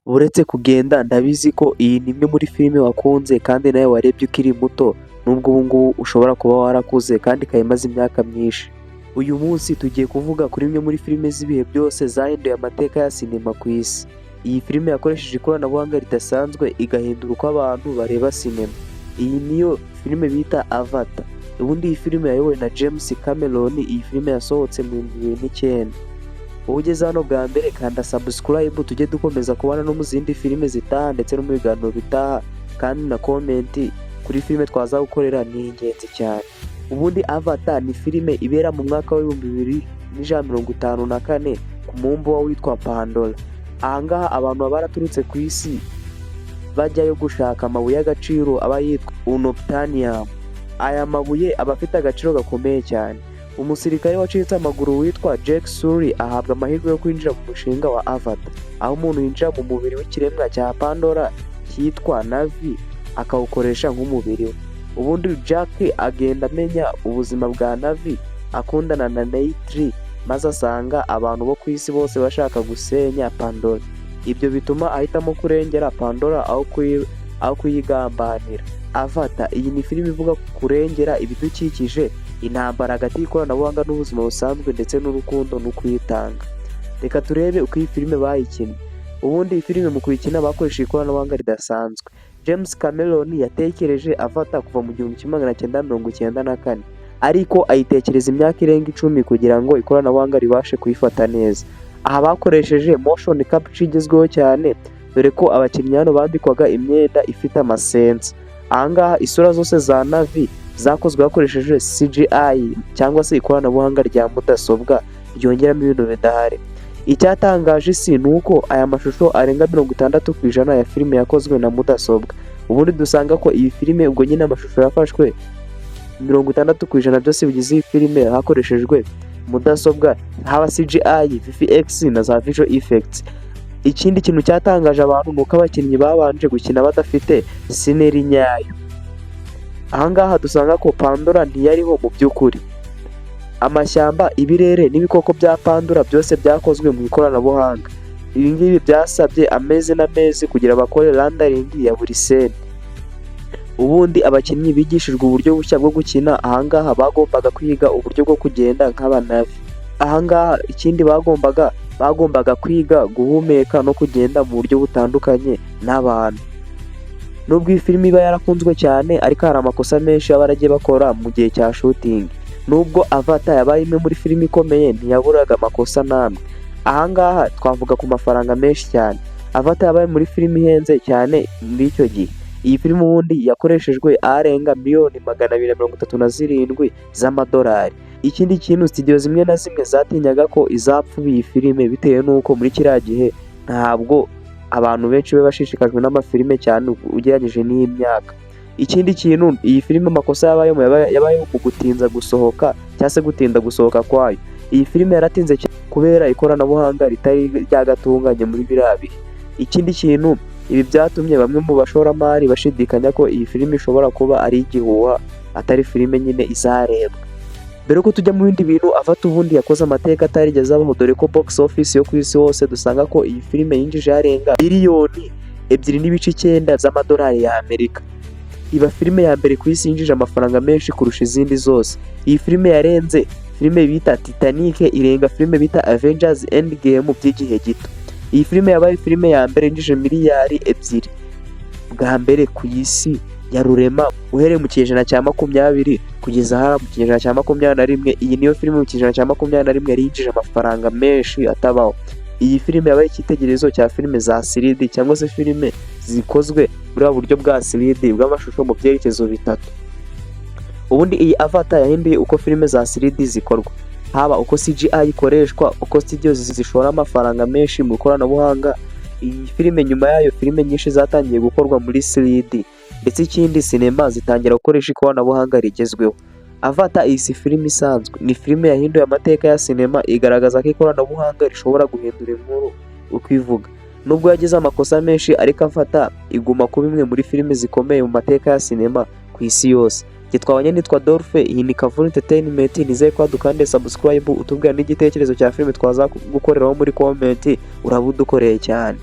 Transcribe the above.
Uretse kugenda, ndabizi ko iyi ni imwe muri filime wakunze kandi nawe warebye ukiri muto, nubwo ubu ngubu ushobora kuba warakuze, kandi ikaba imaze imyaka myinshi. Uyu munsi tugiye kuvuga kuri imwe muri filime z'ibihe byose zahinduye amateka ya sinema ku isi. Iyi filime yakoresheje ikoranabuhanga ridasanzwe, igahindura uko abantu bareba sinema. Iyi niyo filime bita Avatar. Ubundi iyi filime yayobowe na James Cameron. Iyi filime yasohotse mu 2009. Wowe ugeze hano bwa mbere, kanda subscribe tujye dukomeza kubana no mu zindi filime zitaha ndetse no mu biganiro bitaha, kandi na comment kuri filime twazagukorera ni ingenzi cyane. Ubundi Avatar ni filime ibera mu mwaka w'2154 ku mubumbe witwa Pandora. Ahangaha abantu baba baraturutse ku isi bajyayo gushaka amabuye y'agaciro aba yitwa Unobtainium. Aya mabuye aba afite agaciro gakomeye cyane. Umusirikare wacitse amaguru witwa Jake Sully ahabwa amahirwe yo kwinjira mu mushinga wa Avatar, aho umuntu yinjira mu mubiri w'ikiremwa cya Pandora cyitwa Na'vi, akawukoresha nk'umubiri we. Ubundi Jake agenda amenya ubuzima bwa Na'vi, akundana na Neytiri, maze asanga abantu bo ku isi bose bashaka gusenya Pandora. Ibyo bituma ahitamo kurengera Pandora aho kuyigambanira. Avatar, iyi ni filime ivuga ku kurengera ibidukikije, intambara hagati y'ikoranabuhanga n'ubuzima busanzwe, ndetse n'urukundo no kwitanga. Reka turebe uko iyi filime bayikinnye. Ubundi iyi filime mu kuyikina bakoresheje ikoranabuhanga ridasanzwe. James Cameron yatekereje Avatar kuva mu 1994, ariko ayitekereza imyaka irenga 10 kugira ngo ikoranabuhanga ribashe kuyifata neza. Aha bakoresheje motion capture igezweho cyane, dore ko abakinnyi hano bambikwaga imyenda ifite amasensor. Ahangaha isura zose za Na'vi zakozwe hakoreshejwe CGI cyangwa se ikoranabuhanga rya mudasobwa ryongeramo ibintu bidahari. Icyatangaje isi ni uko aya mashusho arenga 60% ya filime yakozwe na mudasobwa. Ubundi dusanga ko iyi filime, ubwo nyine amashusho yafashwe, 60% byose bigize iyi filime hakoreshejwe mudasobwa, haba CGI, VFX na za visual effects. Ikindi kintu cyatangaje abantu ni uko abakinnyi babanje gukina badafite scenery nyayo. Ahangaha dusanga ko Pandora ntiyariho mu by'ukuri. Amashyamba, ibirere n'ibikoko bya Pandora byose byakozwe mu ikoranabuhanga. Ibi ngibi byasabye amezi n'amezi kugira bakore rendering ya buri scene. Ubundi abakinnyi bigishijwe uburyo bushya bwo gukina. Ahangaha bagombaga kwiga uburyo bwo kugenda nk'aba Na'vi. Ahangaha ikindi bagombaga kwiga guhumeka no kugenda mu buryo butandukanye n'abantu. Nubwo iyi filime iba yarakunzwe cyane, ariko hari amakosa menshi baba baragiye bakora mu gihe cya shooting. Nubwo Avatar yabaye imwe muri filime ikomeye, ntiyaburaga amakosa n'amwe. Ahangaha twavuga ku mafaranga menshi cyane. Avatar yabaye muri filime ihenze cyane muri icyo gihe. Iyi filime ubundi yakoreshejwe arenga miliyoni 237 z'amadolari. Ikindi kintu, studio zimwe na zimwe zatinyaga ko izapfuba iyi filime, bitewe n'uko muri kiriya gihe ntabwo abantu benshi bari bashishikajwe n'amafilime cyane ugereranyije n'iyi myaka. Ikindi kintu, iyi filime amakosa yabayemo yabayeho mu gutinza gusohoka cyangwa se gutinda gusohoka kwayo. Iyi filime yaratinze cyane kubera ikoranabuhanga ritari ryagatunganye muri biriya bihe. Ikindi kintu, ibi byatumye bamwe mu bashoramari bashidikanya ko iyi filime ishobora kuba ari igihuha, atari filime nyine izarebwa. Mbere yuko tujya mu bindi bintu, Avatar ubundi yakoze amateka atarigeze abaho, dore ko box office yo ku isi hose dusanga ko iyi filime yinjije arenga biliyoni 2.9 z'amadolari y'Amerika. Iba filime ya mbere ku isi yinjije amafaranga menshi kurusha izindi zose. Iyi filime yarenze filime bita Titanic, irenga filime bita Avengers Endgame by'igihe gito. Iyi filime yabaye filime ya mbere yinjije miliyari 2 bwa mbere ku isi ya rurema, uhereye mu kinyejana cya 20 kugeza hariya mu kinyejana cya 21. Iyi niyo filime mu kinyejana cya 21 yari yinjije amafaranga menshi atabaho. Iyi filime yabaye icyitegererezo cya filime za 3D, cyangwa se filime zikozwe muri buryo bwa 3D bw'amashusho mu byerekezo bitatu. Ubundi iyi Avatar yahinduye uko filime za 3D zikorwa, haba uko CGI ikoreshwa, uko studios zishora amafaranga menshi mu ikoranabuhanga. Iyi filime, nyuma yayo filime nyinshi zatangiye gukorwa muri 3D, ndetse ikindi sinema zitangira gukoresha ikoranabuhanga rigezweho. Avatar iyi si filime isanzwe, ni filime yahinduye amateka ya sinema, igaragaza ko ikoranabuhanga rishobora guhindura inkuru uko ivuga. Nubwo yagize amakosa menshi, ariko Avatar iguma kuba imwe muri filime zikomeye mu mateka ya sinema ku isi yose. Njye twabanye nitwa Dolphe, iyi ni Kavura Entertainment. Nizeye ko dukande subscribe, utubwira n'igitekerezo cya filime twaza gukoreraho muri comment, uraba udukoreye cyane.